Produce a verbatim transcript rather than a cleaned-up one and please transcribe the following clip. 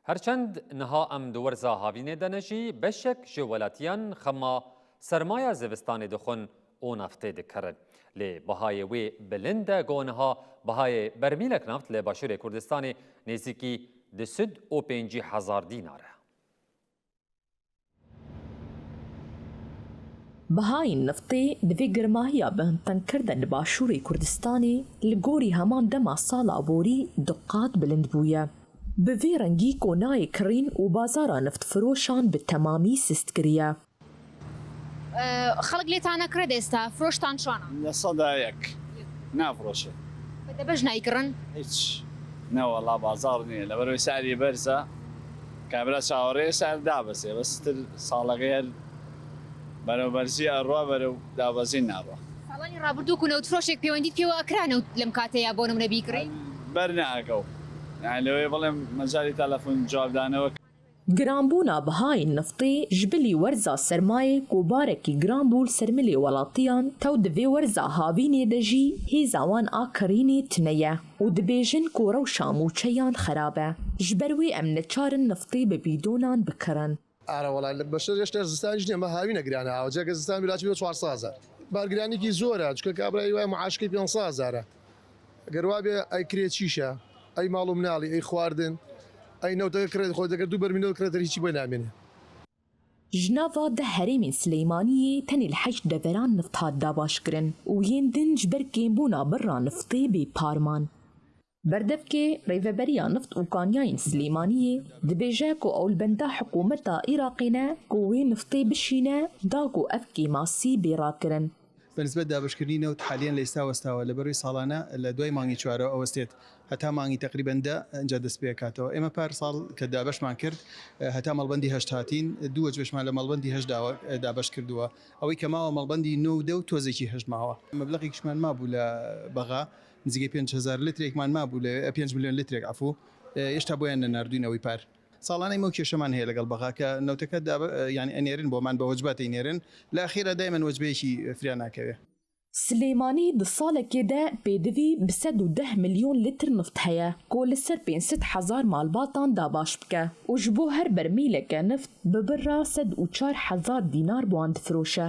Her çend niha em di werza havînê de ne jî, beşek ji welatiyan xema sermaya zivistanê dixwin û neftê dikirin. Lê bihayê wê bilind e, ku niha bihayê bermîlek neft li Başûrê Kurdistanê nêzîkî du sed û pêncî hezar dînar e. Bihayên niftê di vê germahiya bihintengkir de li Başûrê Kurdistanê li gorî heman dema sala borî du qat bilind bûye. Bi vê rengî ku nayê kirîn û bazara niftfiroşan bi temamî sist kiriye. Xelk lê tane kire desta, firoştan çana? لە سەدا یەک نافرۆشێ. Bi debej nayê kirin? هیچ. نه وەڵا بازار نییە، لەبەرەوەی سعری بەرزە. کابرا چاوەڕێ سعر دابەزێ، بەس تر ساڵەکەی هەر بەرەو بەرزی ئەڕوا، بەرەو دابەزین ناڕوا. ساڵانی ڕابردوو کو نەوتفرۆشێک پەیوەندیت پێوە ئەکرا نەوت لەم کاتەیە بۆ نمونە بیکڕی؟ بەر ناکەو. یعنی لەوەی بڵێم مەجالی تەلەفۆن جوابدانەوە. Giranbûna bihayên niftê ji bilî werza sermayê ku barekî giran bû li ser milê welatiyan, tew di vê werza havînê de jî hêza wan a kirînê tune ye û dibêjin ku rewşa mûçeyan xerab e. Ji ber wê em neçar in niftê bi bîdonan bikirin. ئارە وەڵا بەشەر هێشتا زستانیش نییە، ئەمە هاوینە گرانە، ئاوە جێگە زستان ویلاچی بێ چوار سەد هەزار. بارگرانیکی زۆرە، چکە کابرای وای معاشکی پێنج سەد هەزارە. گەر وابێ ئەی کرێ چیشە، ئەی ماڵ و مناڵی، ئەی خواردن، ئەی نەوتەکە کرێت خۆی دەگەر دوو بەرمیلۆ کرێتەر هیچی بۆی نامێنێ. Ji nava deh herêmên Silêmaniyê tenê li heşt deveran nift hat dabaşkirin û yên din ji ber kêmbûna birra niftê bê par man. Berdevkê Rêveberiya Nift û Kaniyayên Silêmaniyê dibêje ku ew li benda hikûmeta Iraqê ne ku wê niftê bişîne da ku ev kêmasî bê rakirin. بە نسبەت دابەشکردنی نەوت حالیەن لە ئێستا وەستاوە، لەبەروی ساڵانە لە دوای مانگی چوارەوە ئەوەستێت هەتا مانگی تەقریبەن دە ئەجا دەست پێکاتەوە. ئێمە پار ساڵ کە دابەشمان کرد هەتا مەڵبەندی هەشت هاتین، دوو وەجبەشمان لە مەڵبەندی هەشت داوە دابەش کردووە. ئەوەی کە ماوە مەڵبەندی نۆ و دە و تۆزێکی هەشت ماوە. مەبلەغێکیشمان مابوو لە بەغا، نزیکەی پێنج هەزار لترێکمان مابوو، لە پێنج ملیۆن لترێک عەفوو، ئێشتا بۆیان نەناردووینەوەی پار. ساڵانەی مەو کێشەمان هەیە لەگەڵ بەغا کە نەوتەکە دابە یانی ئەنێرن بۆمان بە وەجبات ئەینێرن، لە ئەخیرا دایمەن وەجبەیەکی فریا ناکەوێ. Silêmanî di salekê de pêdivî bi sed û deh milyon litr nift heye ku li ser pênc sed hezar malbatan dabaş bike û ji bo her bermîleke nift bi birra sed û çar hezar dînar bi wan difiroşe.